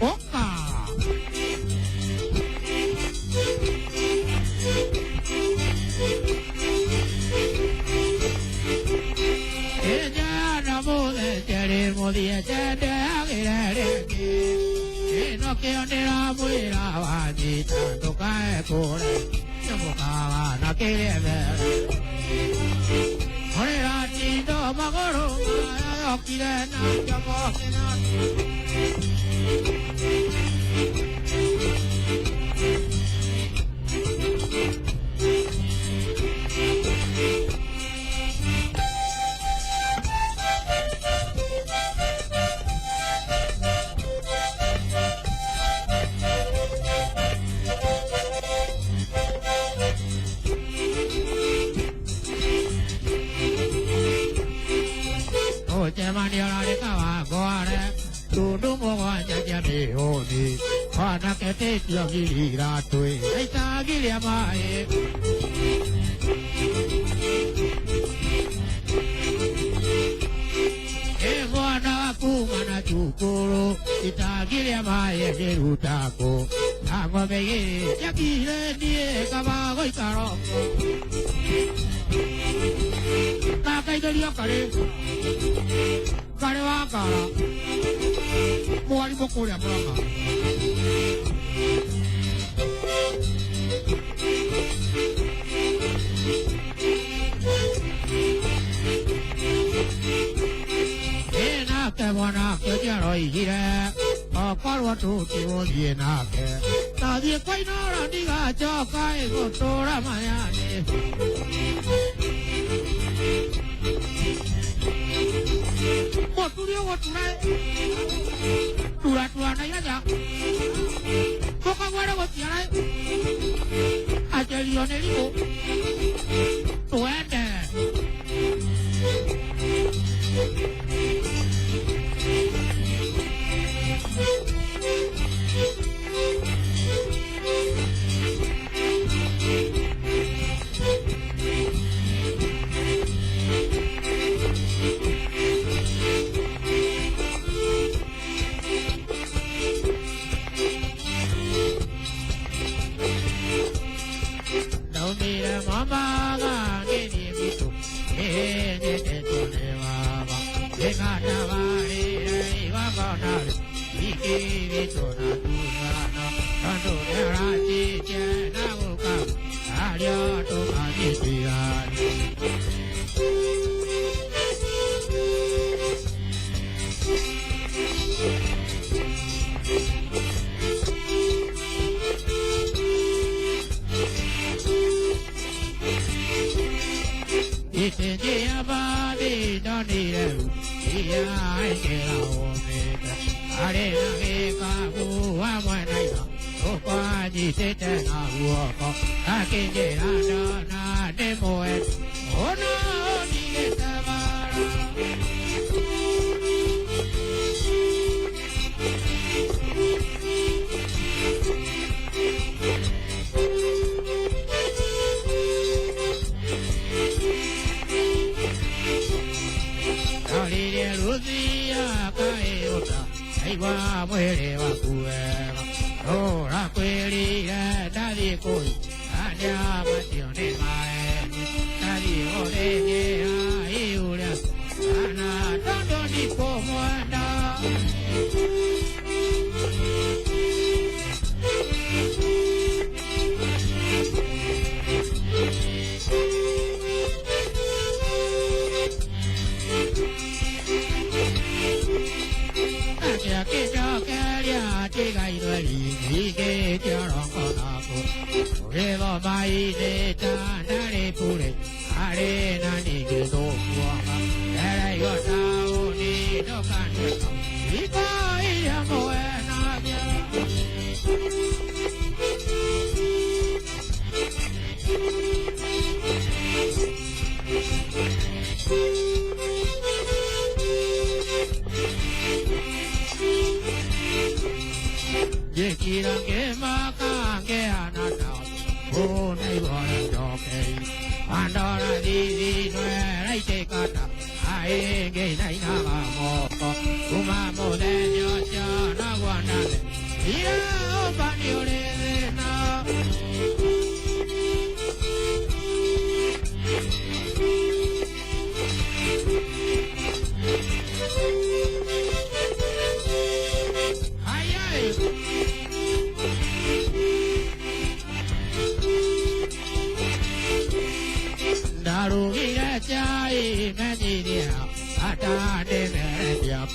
Oka. Agĩre rĩngĩ ĩno kĩo ndĩramwĩra wanyita ndũkae kũre nĩmũkawa na kĩrĩa mbere ũrĩra tindo magũrũ maya yokire na Jomo Kenyatta. Ũcemania ũrarĩ Kawangware tundu mũgwanja cia mĩhũni anake tĩtio ngiri ithatũ aitangiria maĩ. Ĩ mwana wa kuma na cukuru itangiria maĩ ĩngĩruta kũ na ng'ombe igĩrĩ njakire niĩ kaba gũikara ũguo ndakaithĩrio karĩ karĩ wa ngara mwarimũ kũrĩa Murang'a. Ĩ nake mwanake ũcio aroigire okorwo tũtigũthiĩ nake nathiĩ kwainora ndigacoka ĩgũtũra mayani. Mũturi ũgũtura turatura na iraja tũkagwere gũciara acerio nĩ rimũ twende. Ndaumire Mombatha ngĩthiĩ Gitũ ĩnyitĩtwo nĩ baba ĩgatabarĩre igongona ikĩrĩtwo na thutha tondũ nĩaranjĩtie na gũka arĩa tũkanyitithania. Itenjia bathi ndonire ia aingĩra ũmĩte arĩ na gĩkabu hamwe na itho ũkwanyitĩte na guoko akĩnjĩra ndona ndĩmũe ona ũndigĩte bara. Ndorire Ruthia kaĩũta aigua mwĩrĩ waku wega ũrakwĩrire ndathiĩ kũu arĩa macio nĩ maeni ndathiĩ gũthĩnjĩra iũrĩa kana tondũ ndikũmwenda. Akĩnjokeria tiga ithweri nyingĩtie rongo naku ũgĩthoma-inĩ ta ndarĩ bure arĩ na ningĩ ndũkuonga ndĩraigua taũni ndũkaneka iko iria mũenagia. Njĩkira ngĩmaka ngĩhana ta kũna igora njokei andora thithinwe raitĩka ta aĩ ngĩinainaga moko kuma mũthenya ũcio naguo ndame ira ũmba nĩ ũrĩ thĩna.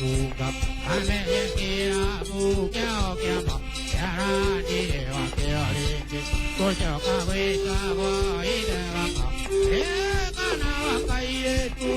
mũkunga amenye kĩrabu kĩao kĩama kĩarandire wakĩo rĩngĩ gũcoka gwĩtagwo ithe waka kana wakairĩtu.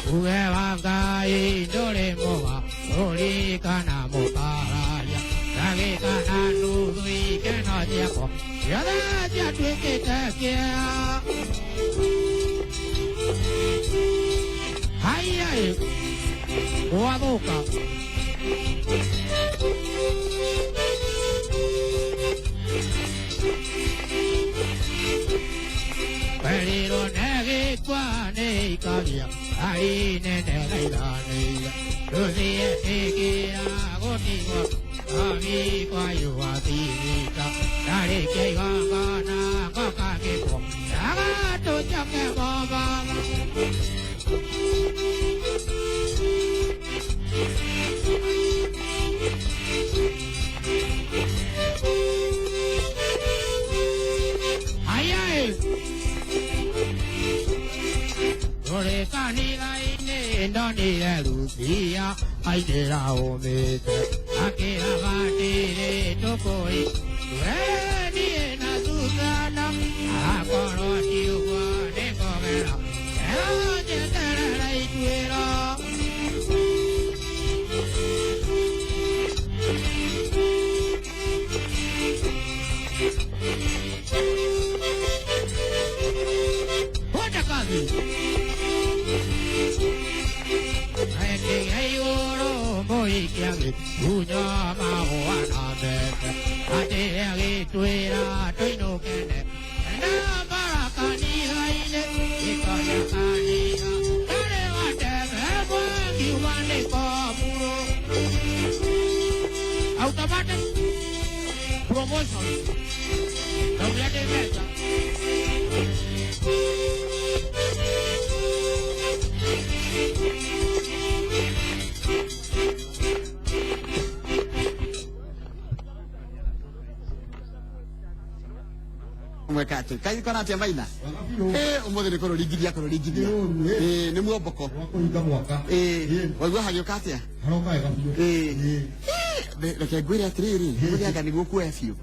Uge wa Ngai ndũrĩ mũga ũririkana mũkararia ndagĩka na nuthu ikeno ciakwa ciothe ciatuĩkĩte kĩa. Haiya gwathũka. Werirwo nĩ gĩkwa nĩ ikagia ari nene gaithanĩire rũthiĩ ĩkĩra gũtigwo ami kwayũa thirika ndarĩkia igongona ngoka ngĩkwo ndagatũcoke Mombatha. Haiya Rũrĩ kanitha-inĩ ndonire Lucia aingĩra ũmĩte akĩra batĩrĩ tũkũi we niĩ na Susana akorwo ti ũguo nĩngũgera ĩro njeterere ituĩro. Bota kazi. Automatic promotion. Doblete mesa. Mwekate kai kona atia maina umuthi ni kururingithia kururingithia ni muomboko wakuhinga mwaka waigua hagĩũka atĩa haroka wega biũ. Reke ngwĩre atĩrĩrĩ mũthĩ nĩguo kuoya biũ.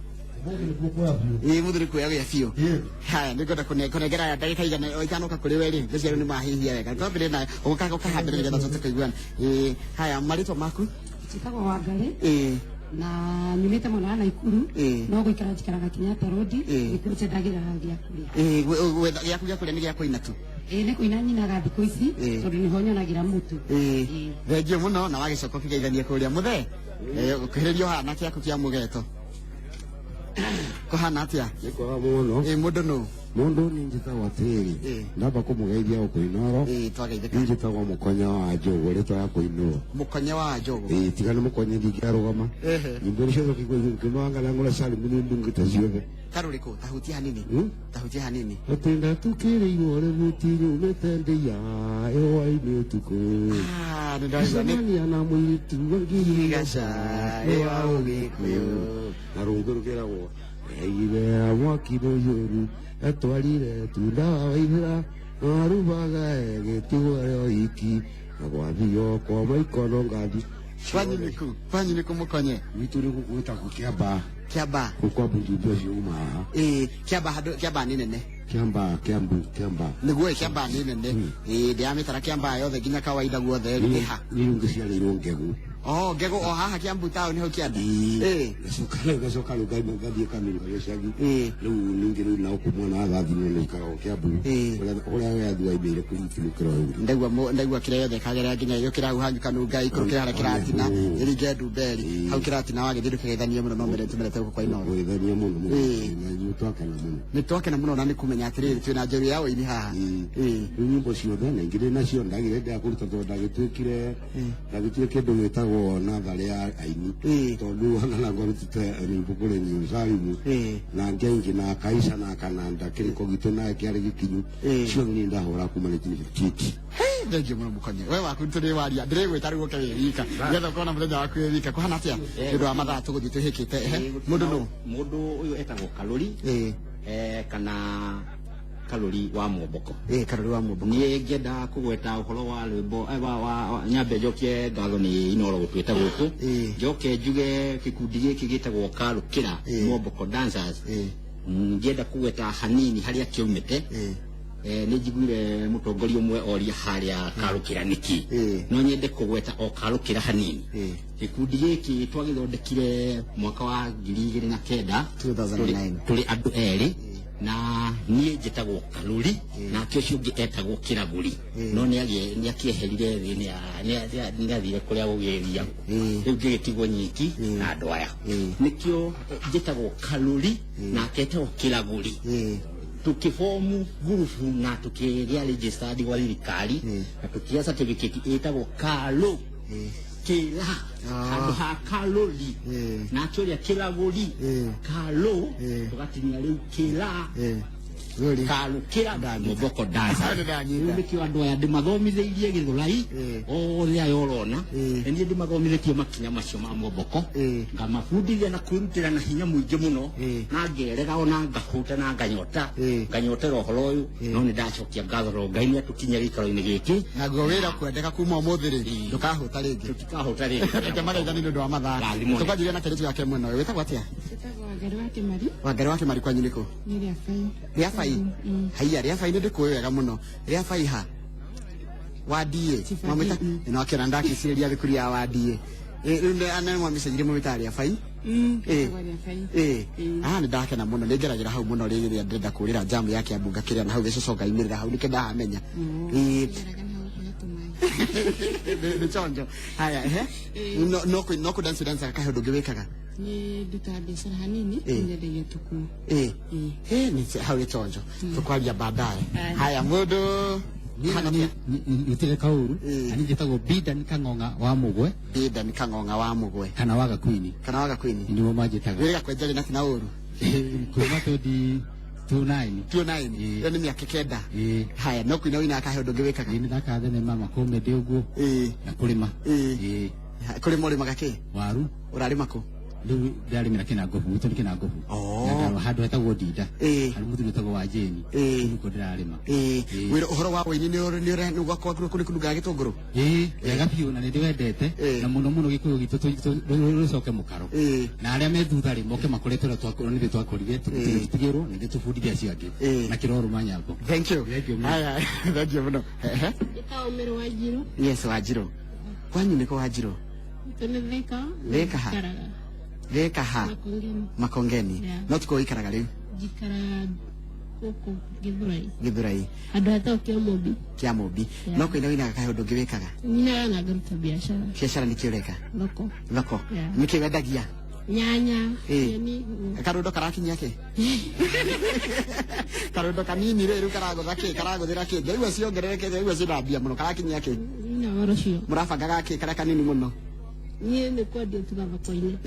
Ũmũthĩ nĩguo kuoya biũ. Mũthĩ nĩ kuoya gĩa biũ. Haya nĩngwenda kũnengera ndagĩka igana itanoka kũrĩ we rĩ ngwĩciria rĩu nĩmahĩhia wega twambĩrĩrie nawe ũkahambĩrĩria nĩgetha tũhote kũiguana. Haya marĩtwa maku? Njĩtagwo Wangarĩ na nyumĩte mwena wa Naikuru no gũikara njikaraga Kenyatta Road nĩkuo njendagira gĩa kũrĩa. Gĩaku gĩa kũrĩa nĩ gĩa kũina tu? Nĩ kũina nyinaga thikũ ici tondũ nĩho nyonagira mũtu. Thengiũ mũno na wagĩcoka ũkĩgeithanie kũrĩa mũthee ũkuhĩrĩrio haha na kĩaku kĩa mũgeto kũhana atĩa? Nĩ kwega mũno. Mũndũ nũ? Mũndũ niĩ njĩtagwo atĩrĩrĩ ndamba kũmũgeithia gũkũ Inooro. Twageithĩka. Niĩ njĩtagwo Mũkonya wa Njũgũ rĩtwa ya kũinwo. Mũkonya wa Njũgũ. Tiga nĩ Mũkonya ndingĩarũgama. Nyĩmbo iria ciothe ũkĩigua ngĩmangala ngũra Salim nĩ ndungĩte ciothe. Karũrĩkũ? Tahutia hanini. Tahutia hanini. Atĩ ndatukĩrĩirwo rĩbuti nyumĩte ndĩa ĩhwainĩ ũtukũ. Gũcemania na mũirĩtu wa ngirigaca nĩ wa Ũgĩkũyũ. Na rũngĩ rũkĩragwo eigire mwaki mũiyũru etwarire tunda wa waithĩra arubaga gĩtigwo rĩo iki na gwathio kwa maikono ngathi. Kwanyu nĩkũ? Kwanyu nĩkũ Mũkonye? Gwitũ nĩ gũkũ gwĩtagwo Kĩambaa. Kĩambaa? Gũkũ mbunjumbi ũcio uma haha. Kĩambaa handũ Kĩambaa nĩ nene. Kĩambaa, Kĩambu, Kĩambaa. Nĩguo Kĩambaa nĩ nene. Ndĩramĩtara Kĩambaa yothe nginya kawaida guothe rĩ ha. Nĩ ngĩciarĩirwo Ngegũ. Oh, Ngegũ o haha Kĩambu taũni hau kĩanda. Ngacoka rĩu ngathiĩ Kamĩrũ gĩcagi. Rĩu ningĩ rĩu na gũkũ mwena wa Thathi nĩ ikaragwo Kĩambu. Kũrĩa Gĩathi waimĩire kũrikĩrwo rĩu. Ndaigua kĩrĩa yothe ĩkagerera nginya yũkĩra hau hanyu Kanunga ikũrũkĩra harĩa Kĩratina ĩringe Ndumberi hau Kĩratina wagĩthiĩ ndũkĩgeithanie mũno no merete tũmerete gũkũ kwa Inooro. Kũgeithania mũno mũno. Na ithuĩ twakena mũno. Nĩ twakena mũno na nĩ kũmenya atĩrĩrĩ twĩna njeru ya ũini haha. Rĩu nyĩmbo ciothe na ingĩ ndĩ nacio ndagire ndakũruta tondũ ndagĩtuĩkire ndagĩtuĩkire kĩndũ gĩtagwo Ĩtagwo natharĩ ya aini tondũ hana na ngwarutĩte nyĩmbo kũrĩ Yerusalemu na ngengi na kaisa na kananda kĩrĩko gitũ na kĩarĩ gĩkinyu ciothe niĩ ndahũra kuma 1958. Thengiũ mũno mũkonye we waku tũrĩ waria ndĩrĩgwĩta rĩu ũke wĩ wika nĩgetha ũkorwo na mũthenya waku wĩ wika. Kũhana atĩa nĩ ũndũ wa mathaa tũgũthiĩ twĩhĩkĩte? Ehe, mũndũ nũ? Mũndũ ũyũ etagwo Kalũri, kana Kalũri wa Mwomboko. Kalũri wa Mwomboko. Niĩ ngĩenda kũgweta ũhoro wa rwĩmbo wa nyambe njokie ngatho nĩ Inooro gũtwĩta gũkũ, njoke njuge gĩkundi gĩkĩ gĩtagwo Karũkĩra Mwomboko Dancers. Ngĩenda kũgweta hanini harĩa kĩaumĩte. Nĩ njiguire mũtongoria ũmwe oria harĩa Karũkĩra nĩkĩ, no nyende kũgweta o Karũkĩra hanini. Gĩkundi gĩkĩ twagĩthondekire mwaka wa 2009, 2009, tũrĩ andũ erĩ, na niĩ njĩtagwo Kalũri nake ũcio ũngĩ etagwo Kĩragũri, no nĩ akĩeherire thĩ, nĩ athire kũrĩa gũgĩthiaga, rĩu ngĩgĩtigwo nyiki na andũ aya. Nĩkĩo njĩtagwo Kalũri nake etagwo Kĩragũri. Tukifomu gurubu na tukigĩa registered gwa thirikari na tukigĩa certificate ĩtagwo Kalũ Kĩra handũ ha Kalũri, nake ũrĩa Kĩragũri Kalũ tũgatinia rĩu Kĩra Karũkĩra Mwomboko Dancers. Rĩu nĩkĩo andũ aya ndĩmathomithĩirie Gĩthũrai othe aya ũrona, na niĩ ndĩmathomithĩtie makinya macio ma Mwomboko, ngamabundithia na kwĩrutĩra na hinya mũingĩ mũno, na ngerega ona ngahũta na nganyota nganyotera ũhoro ũyũ, no nĩ ndacokia ngatho tondũ Ngai nĩ atũkinyia gĩikaro-inĩ gĩkĩ. Naguo wĩra kwendeka kuma ũmũthĩ rĩ, ndũkahũta rĩngĩ. Tũtikahũta rĩngĩ. Reke magaithani nĩ ũndũ wa mathaa. Tũkwanjĩrĩria na kairĩtu gake mwena ũyũ. Wĩtagwo atĩa? Njĩtagwo Wangari wa Kĩmari. Wangari wa Kĩmari, kwanyu nĩkũ? Nĩ Rĩabai. Rĩabai? Haiya, Rĩabai nĩ ndĩkũĩ wega mũno. Rĩabai ha? Wandie. Mwamwĩta no akĩona ndakĩcirĩria thukuru ya Wandie. Rĩu nĩ mwamĩcenjirie mwamwĩtaga Rĩabai? Nĩ ndakena mũno, nĩ ngeragĩra hau mũno rĩrĩa ndĩrenda kũrĩra jamu ya Kĩambu ngakĩrĩa na hau gĩcoco ngaimĩrĩra hau nĩkĩo ndahamenya. Nĩ chonjo. Haya, ehe. No kũ dance dance kahe ũndũ ũngĩ wĩkaga? Nĩ ndutaga biacara hanini, nyendagia tũkuo. Nĩ hau nĩ chonjo. Tũkwaria baadaye. Haya, mũndũ nĩtire kaũru na niĩ njĩtagwo Bidan Kang'ong'a wa Mũgwe. Bidan Kang'ong'a wa Mũgwe kana wa Gakuini. Kana wa Gakuini nĩguo manjĩtaga. Wĩra kwenja rĩ na tina ũru? Kuma 2009. 2009. Ĩyo nĩ mĩaka 9. Haya, no kũina wĩinaga kahe ũndũ ũngĩ wĩkaga? Nĩ thakaga thenema, makomedi ũguo na kũrĩma. Kũrĩma ũrĩmaga kĩ? Waru. Ũrarĩma kũ? Rĩu ndĩrarĩmĩra Kĩnangobu, gwitũ nĩ Kĩnangobu. Handũ hetagwo Ndinda. Harĩ mũthuri wĩtagwo wa Jane. Nĩkuo ndĩrarĩma. Wĩra ũhoro wa ũini nĩ gwakwa kũrĩ kũnungaga gĩtũngũrũ? Wega biũ na nĩ ndĩwendete, na mũno mũno Gĩkũyũ gitũ tũcoke mũkaro. Na arĩa me thutha rĩ moke makore tũrĩa nĩ twakũrire, tũtigĩrwo nĩ tũbundithie acio angĩ. Na kĩrorũma nyambo. Thank you. Haya, thank you mũno. Njĩtagwo Mary Wanjirũ. Yes, Wanjirũ. Kwanyu nĩkũ Wanjirũ? Gwitũ nĩ Thĩka. Thĩka ha? Thĩka ha? Makongeni. No tikũ ũikaraga rĩu? Njikaraga gũkũ Gĩthũrai. Gĩthũrai. Handũ hetagwo Kĩamũmbi. Kĩamũmbi. No kũina wĩinaga kahe ũndũ ũngĩ wĩkaga? Nyinaga na ngaruta biacara. Biacara nĩkĩ ũreka? Thoko. Thoko. Nĩkĩ wendagia? Nyanya, nyeni. Karundo karakinyia kĩ? Karundo kanini rĩ rĩu karagũtha kĩ? Karagũthĩra kĩ? Ndaigua ciongererekete, ndaigua ciĩna mbia mũno, karakinyia kĩ? Ina ũhoro ũcio. Mũrabangaga kĩ karĩa kanini mũno? Niĩ nĩ kwendia tuga thoko-inĩ.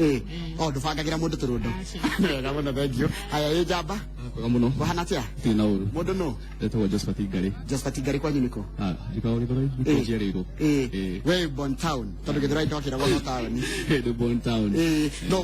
O ndũbangagĩra mũndũ tũrũndo. Wega mũno, thank you. Haya, ĩ njamba? Kwega mũno. Kũhana atĩa? Tirĩ na ũru. Mũndũ nũ? Ndetagwo Josephat Ngari. Josephat Ngari, kwanyu nĩkũ? Njikaraga Gĩthũrai, nĩkuo njiarĩirwo. We born town, tondũ Gĩthũrai ndwakĩragwo no taũni. Ndĩ born town. No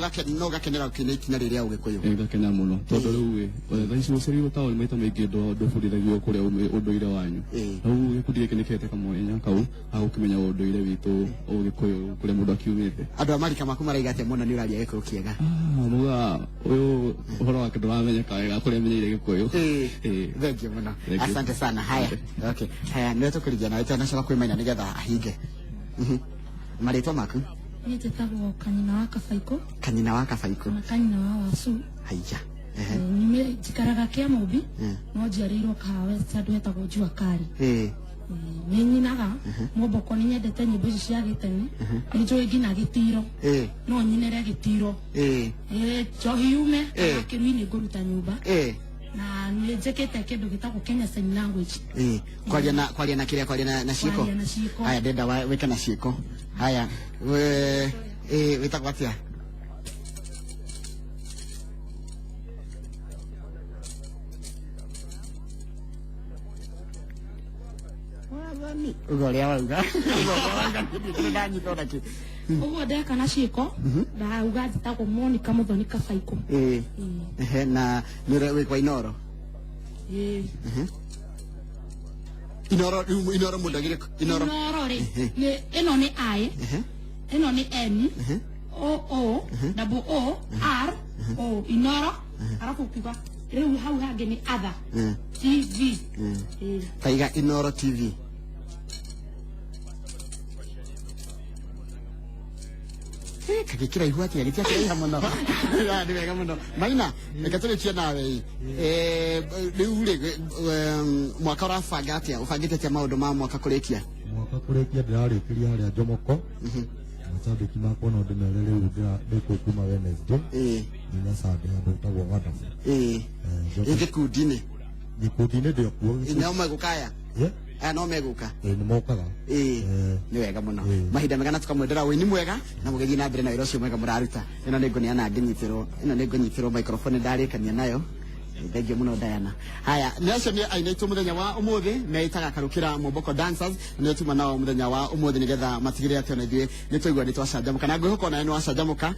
ũgakenera ũkĩina ikinya rĩrĩa Ũgĩkũyũ? Ngakena mũno tondũ rĩu ĩ thaa ici ũcereirwo taũni maita maingĩ ndũbundithagio kũrĩa ũndũire wanyu. Rĩu gĩkundi gĩkĩ nĩ kĩhete kamwenya kau ga gũkĩmenya ũndũire witũ Ũgĩkũyũ kũrĩa mũndũ akiumĩte. Andũ a marika maku maraiga atĩa mũno nĩ ũraria Gĩkũyũ kĩega? Mauga ũyũ ũhoro wake ndũramenyeka wega kũrĩa amenyeire Gĩkũyũ. Thank you mũno. Asante sana. Haya. Okay. Haya, nĩ tũkũrigia nawe tanacoka kwĩ Maina nĩgetha ahinge. Marĩtwa maku? Niĩ njĩtagwo Kanyina wa Kabaikũ. Kanyina wa Kabaikũ. Na Kanyina wa Wacu. Haiya. Njikaraga Kĩamũmbi, no njiarĩirwo Kahawa West handũ hetagwo Jua Kali. Nĩ nyinaga Mwomboko, nĩ nyendete nyĩmbo ici cia gĩtene, nĩ njũĩ nginya gĩtiro, no nyinĩre gĩtiro. Njohi yume kana kĩrui nĩ ngũruta nyũmba. Na nĩ njĩkĩte kĩndũ gĩtagwo Kenya Sign Language. Kwaria na kwaria na kĩrĩa, kwaria na ciĩko. Kwaria na ciĩko. Haya, ndenda wĩke na ciĩko. Haya, we wĩtagwo atĩa? Wathani uga ũrĩa wauga. Uga ndanyita ona kĩ. Ũguo ndeka na ciĩko ndauga njĩtagwo Monica Muthoni Kabaikũ. Ehe, na nĩ wĩ kwa Inoro? Inoro rĩu, Inoro mũndũ agire Inoro. Inoro rĩ, nĩ ĩno nĩ I, ĩno nĩ N, O O double O R O, Inoro, arabu ukiuga rĩu hau hangĩ nĩ other TV. Taiga Inoro TV. Kagĩkĩraihu atĩa, gĩtiakĩraiha mũno. Nĩ wega mũno Maina, reke tũrĩkie nawe. Rĩu rĩ, mwaka ũrabanga atĩa, ũbangĩte atĩa maũndũ ma mwaka kũrĩkia? Mwaka kũrĩkia ndĩrarĩkĩria harĩa Jomoko. Macambĩki makwa no ndĩmere rĩu ndĩkũ kuma Wednesday nginya Sunday handũ hetagwo Wonderful. Gĩkundi-inĩ? Gĩkundi-inĩ ndĩ okuo. No megũka aya? Aya no megũka? Nĩ mokaga. Nĩ wega mũno. Mahinda mega na tũkamwendera ũini mwega na mũgĩthiĩ na mbere na wĩra ũcio mwega mũraruta. Ĩno nĩ ngũneana ngĩnyitĩrwo, ĩno nĩ ngũnyitĩrwo microphone ndarĩkania nayo. Thank you mũno Diana. Haya, nĩ acio nĩ aini aitũ mũthenya wa ũmũthĩ meĩtaga Karũkĩra Mwomboko Dancers, na nĩo tuma nao mũthenya wa ũmũthĩ nĩgetha matigĩrĩre atĩ ona ithuĩ nĩ twaigua nĩ twacanjamũka, na ngwĩhoka onawe nĩ wacanjamũka.